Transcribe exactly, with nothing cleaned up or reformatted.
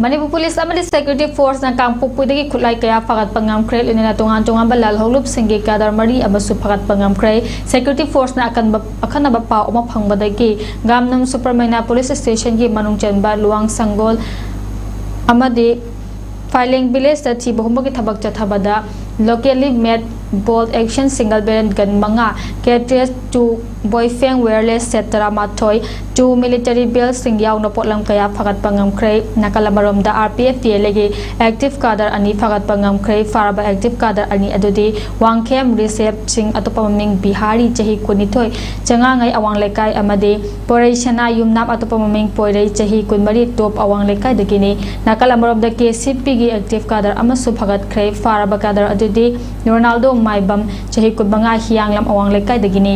Manipur police ꯑꯃꯗꯤ security ꯐꯣꯔꯁꯅ ꯀꯥꯡꯄꯣꯛꯄꯤꯗꯒꯤ ꯈꯨꯠꯂꯥꯏ ꯀꯌꯥ ꯐꯥꯒꯠꯄ ꯉꯝꯈ꯭ꯔꯦ꯫ ꯂꯣꯏꯅꯅ ꯇꯣꯉꯥꯟ ꯇꯣꯉꯥꯟꯕ ꯂꯥꯜꯍꯧꯂꯨꯞꯁꯤꯡꯒꯤ ꯀꯥꯗꯔ ꯃꯔꯤ ꯑꯃꯁꯨ ꯐꯥꯒꯠꯄ ꯉꯝꯈ꯭ꯔꯦ꯫ ꯁꯦꯀ꯭ꯌꯨꯔꯤꯇꯤ ꯐꯣꯔꯁꯅ ꯑꯀꯟꯕ, ꯑꯈꯟꯅꯕ ꯄꯥꯎ ꯑꯃ ꯐꯪꯕꯗꯒꯤ ꯒꯥꯝꯅꯝ ꯁꯨꯄꯔꯃꯩꯅ ꯄꯨꯂꯤꯁ ꯁ꯭ꯇꯦꯁꯟꯒꯤ ꯃꯅꯨꯡ ꯆꯟꯕ ꯂꯨꯋꯥꯡ ꯁꯪꯒꯣꯜ ꯑꯃꯗꯤ ꯐꯥꯏꯂꯦꯡ ꯚꯤꯂꯦꯖꯇ ꯊꯤꯕ ꯍꯨꯝꯕꯒꯤ ꯊꯕꯛ ꯆꯠꯊꯕꯗ locally made bolt action single barrel gun ꯃꯉꯥ, cartridge two, ꯕꯣꯏꯐꯦꯡ wireless set ꯇꯔꯥꯃꯥꯊꯣꯏ, two military beltꯁꯤꯡ ꯌꯥꯎꯅ ꯄꯣꯠꯂꯝ ꯀꯌꯥ ꯐꯥꯒꯠꯄ ꯉꯝꯈ꯭ꯔꯦ꯫ ꯅꯥꯀꯜ ꯑꯃꯔꯣꯝꯗ RPF TLAꯒꯤ active cadre ꯑꯅꯤ ꯐꯥꯒꯠꯄ ꯉꯝꯈ꯭ꯔꯦ꯫ ꯐꯥꯔꯕ active cadre ꯑꯅꯤ ꯑꯗꯨꯗꯤ ꯋꯥꯡꯈꯦꯝ ꯔꯤꯁꯦꯞ ꯁꯤꯡ, ꯑꯇꯣꯞꯄ ꯃꯃꯤꯡ ꯕꯤꯍꯥꯔꯤ, ꯆꯍꯤ ꯀꯨꯟꯅꯤꯊꯣꯏ, ꯆꯉꯥꯉꯩ ꯑꯋꯥꯡ ꯂꯩꯀꯥꯏ, ꯑꯃꯗꯤ ꯄꯣꯏꯔꯩ ꯁꯅꯥ ꯌꯨꯝꯅꯥꯝ, ꯑꯇꯣꯞꯄ ꯃꯃꯤꯡ ꯄꯣꯏꯔꯩ, ꯆꯍꯤ ꯀꯨꯟꯃꯔꯤ, ꯇꯣꯞ ꯑꯋꯥꯡ ꯂꯩꯀꯥꯏꯗꯒꯤꯅꯤ꯫ ꯅꯥꯀꯜ ꯑꯃꯔꯣꯝꯗ KCPꯒꯤ active cadre ꯑꯃꯁꯨ ꯐꯥꯒꯠꯈ꯭ꯔꯦ꯫ ꯐꯥꯔꯕ cadre ꯑꯗꯨꯗꯤ ꯔꯣꯅꯥꯜꯗꯣ ꯃꯥꯏꯕꯝ, ꯆꯍꯤ ꯀꯨꯟꯃꯉꯥ, ꯍꯤꯌꯥꯡꯂꯝ ꯑꯋꯥꯡ ꯂꯩꯀꯥꯏꯗꯒꯤꯅꯤ꯫